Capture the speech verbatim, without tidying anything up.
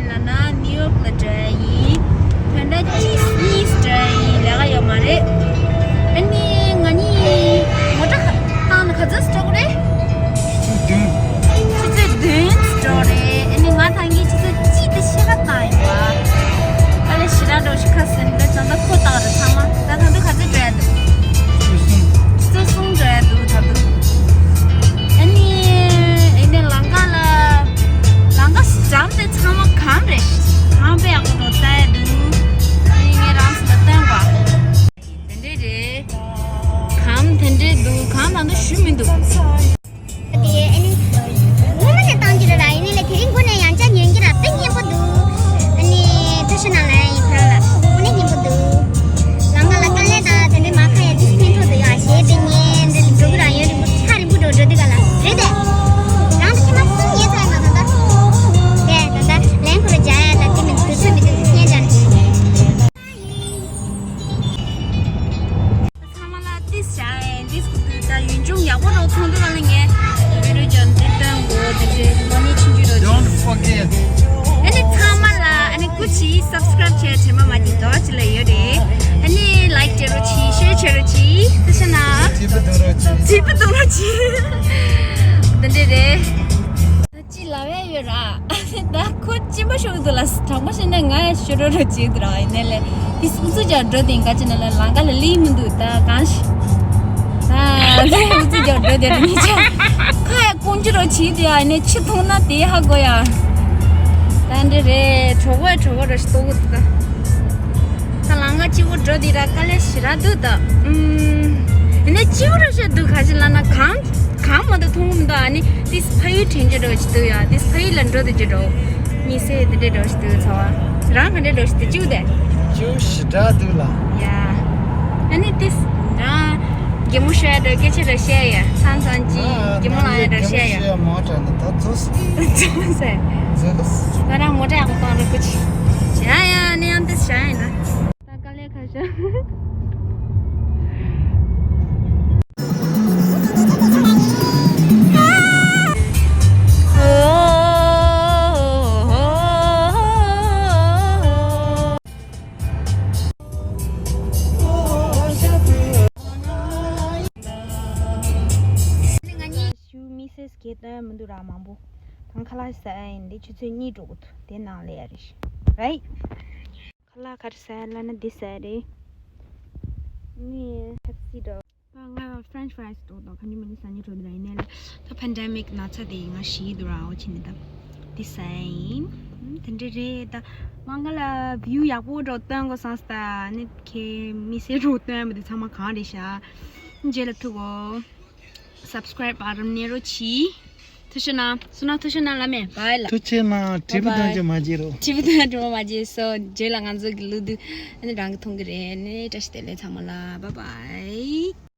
ན་ན་ནིའུ་ཡོག་ལ་འགྲོ་ཡ་ཡིན། ད་ལྟ་ཅི་གཉིས་འགྲོ་ཡ་ཡིན། ལས་ཀ་ཡོད་མ་རེད། ཨ་ནི་ང་གཉིས་མོ་ཊ་བཏང་ན་ག་ཚོད་འགྲོ་གི་རེད། ཆུ་ཚོད་བདུན། ཆུ་ཚོད་བདུན་འགྲོ་རེད། ཨ་ནི་ང་ད་གིན་ཆུ་ཚོད་གཅིག་དང་ཕྱེད་ཀ་བཏང་ཡིན་པ། ཨ་ལས་ཞེ་དྲག་འགྲོ་ཞིག་ཁ་ཟེར་ནས་ད་ད་ལྟ་ཁོ་བཏང་རེད། ཚང་མ་ད་ད་དུང་ག་ཚོད་འགྲོ་ཡ་འདུག་ཆུ་ཚོད་གསུམ་འགྲོ་ཡ་འདུག་ད་དུང་། ཨ་ནི་ཨ་ནི་ལམ་ཁ་ལ་ལམ་ཁ་འགྲམ་དེ་ཚང་མ་གངས་རེད། གངས་དཔེ་ཡག་པོ་འདུག་ལྟ་ཡ་འདུག་ཨ་ནི་ངས་རང་ཚོ་ལ་སྟོན་དགོས། དེ་འདྲས་རེད། གངས་དེ་འདྲས་འདུག་གངས་ད་དུང་ཞུ་མི་འདུག་དེ་ཨ་ནི་སྔོན་མ་ནས་བཏང་རྒྱུ་རེད་ལ། ཡིན་ནའི་ལས་དེ་རིང་དགོང་ནས་ཡང་བསྐྱར་ཉན་རྒྱུ་ར། དཔེ་སྙན་པོ་འདུག་ཨ་ནི་ཐུགས་རྗེ་གནང་ལ་ཡིན་ཕ་ར་ལ། དངོས་གནས་སྙན་པོ་འདུག་ལམ་ཁ་ལ་དཀའ་ལས་དང་དེ་འདྲའི་མ་ཁ་ཡ་ཏིས་ཕན་ཐོགས་འདུག་ཡ། གཞས་དཔེ་ཉན་འདི་འགྲོ་གི་ར། ཡུན་རིང་པོ་ཐག་རིང་པོ་འགྲོ་འགྲོ་འདི་ག་ལ་རེད་དེ། རང་དུ་ཁྱེད་མ་གསུམ་ཉལ་ཚར་ཡིན་ན་ད་ལྟ། དེ་ད་ལྟ་ལན་ཁོ་ར་རྒྱག་ཡ་ད་དེ་མི་འདུག་ཚོད་མི་འདུག་སྙན་རྒྱག་ནས། ཚང་མ་ལ་ཏིས་བྱ་ཡིན། ཏིས་ཀུ་ཏུ་ད་ཡུན་ཅུང་ཡག་པོ་རོ་ཐོང་དུ་བ་ལ་ངས་བི་ཌིའོ་ཅོན་ཏེ་སྟོན་གོ། དེ་འདྲའི་ལོ་ནི་ཆུང་ཆུང་རོ། Don't forget. ཨ་ནི་ཚང་མ་ལ་ཨ་ནི་སྐུ་མཁྱེན་སབ་སི་ཀ་རབ་བྱས་དྲན་པ་མ་བརྗེད། དོ་ཅི་ལ་ཡོད་རེད། ཨ་ནི་ལའིཀ་བྱེད་རོགས་གྱིས། ཤེར་བྱེད་རོགས་གྱིས། དེ་ཤ་ན་ཐིབ་པ་འདོན་རོགས་གྱིས། ཐིབ་པ་འདོན་རོགས་གྱིས། དེ་འདྲ་རེད། ད་ཅི་ལབ་ཡ་ཡོད་ར། ད་ཁོ་སྐྱིད་པ་ཤོར་འདུག་ལ། དྲང་པོ་བཤད་ན་ང་ཤོར་རོ་རོ་བྱེད་འདུག་ར། ཡིན་ནའི་ལས་དེ་ཨུ་ཚུགས་རྒྱག་འགྲོ་དེ་འགའ་ཅི་ན་ལ་ལམ་ཁ་ལ་ལིང་མི་འདུག་ད་གང་ཤི། ད་ཨུ་ཚུགས་རྒྱག་འགྲོ་དེ་ར་མི་ཆ། ཁ་ཡ་ཀོང་ཅི་རོ་བྱེད་དུ་ཡ། ཡིན་ནའི་ཆུ་འཐུང་ན་དེ་ཧ་གོ་ཡ། ད་འདྲ་རེད། གྲོགས་པོ་གྲོགས་པོ་ར་ཤི་ཏོ་གོ་འདུག་ད། ད་ལམ་ཁ་སྐྱིད་པོ་འགྲོ་དེ་ར་དཀའ་ལས་ཞེ་དྲག་འདུག་ད། ཨུམ། ཡིན་ནའི་སྐྱིད་པོ་ར་ཤི་འདུག་ག་ཅི་ལབ་ན་གངས། གངས་མ་གཏོགས་མཐོང་གི་མི་འདུག་ཨ་ནི་ཏིས་ཕ་ཡུལ་དྲན་རྒྱུ་འདྲ་བོ་ཅིག་འདུག་ཡ། ཏིས་ཕ་ཡུལ་ལ་འགྲོ་འདོད་ཀྱི་འདྲ་བོ། མི་སེར་དེ་འདྲ་འདྲ་བོ་ཅིག་འདུག་ཚ་བ། རང་ག་འདྲ་འདྲ་བོ་ཅིག་འདུག་སྐྱིད་པོ་དེ། སྐྱིད་པོ་ཞེ་དྲག་འདུག་ལ། ཡ། ཨ་ནི་ཏིས་རང་གད་མོ་ཤོར་ཡ་འདྲ་སྐད་ཆ་འདྲ་བཤད་ཡ། ཚང་ཚང་ཅིག་གད་མོ་ལངས་ཡ་འདྲ་བཤད་ཡ། གད་མོ་ཤོར་ཡ་མ་དྲག་ན་ད་རྫོགས་སོང་། རྫོགས་སོང་། རྫོགས་སོང་། ད་རང་མོ་ཊ་ཡག་པོ་གཏོང་རོགས་སྐུ་མཁྱེན། ཡ་ཡ། ཨ་ནི་ཡང་ཏིས་བྱ་ཡིན་ན། ད་དཀའ་ལས་ཁག་ཤོར། ང་གཉིས་ཞུ་མི་སེས་གེ་ཏན་མི་འདུག་ར་མང་པོ། ད་ཁ་ལག་ཟ་ཡ་ཡིན། འདི་ཆུ་ཚོད་གཉིས་འགྲོ་གི་འདུག་དེ་ནང་ལས་ཡ་རེད། རའིཊ། ཁ་ལག་ག་རེ་ཟ་ཡ་ལབ་ན་འདི་ཟ་ཡ་རེད། ནི་ཁེབ་སི་འགྲོ། ད་ང་ཕྲེན་ཆི་ཕ་རའིས་འགྲོ་དང་ཁ་ཉུང་མ་ཉུང་ཟ་ཉེ་འགྲོ་འདི་ར། ཡིན་ནའི་ལས་ད་པན་ཌེ་མིག་ན་ཚ་དེ་ང་ཤི་འདུག་ར། འོ་ཆི་ནི་ད་འདི་ཟ་ཡ་ཡིན། དེ་འདྲ་རེད། ད་མ་ག་ལ་བིའུ་ཡག་པོ་འགྲོ་སྟོན་དགོས་བསམ་སྟ་ནི་ཁེ་མི་སེ་འགྲོ་སྟོན་མི་འདི་ཚང་མ་གང་རེད་ཤག་རྗེས་ལ་ཐུག་གོ། སབ་སི་ཀ་རའིབ་བར་ནས་རོ་ཆི། ཐུགས་རྗེ་གནང་། སུ་ན་ཐུགས་རྗེ་གནང་ལ་མེ། བའི་ལ། ཐུགས་རྗེ་གནང་། བྲིས་པ་དང་ཅི་མ་བརྗེད་རོ། བྲིས་པ་དང་ཅི་མ་བརྗེད་སོ། རྗེས་ལ་ང་ཚོ་གི་ལུ་དུ་ཨ་ནི་རང་གི་མཐོང་གི་རེད། ཨ་ནི་བཀྲ་ཤིས་བདེ་ལེགས་ཚང་མ་ལ། བའི་བའི།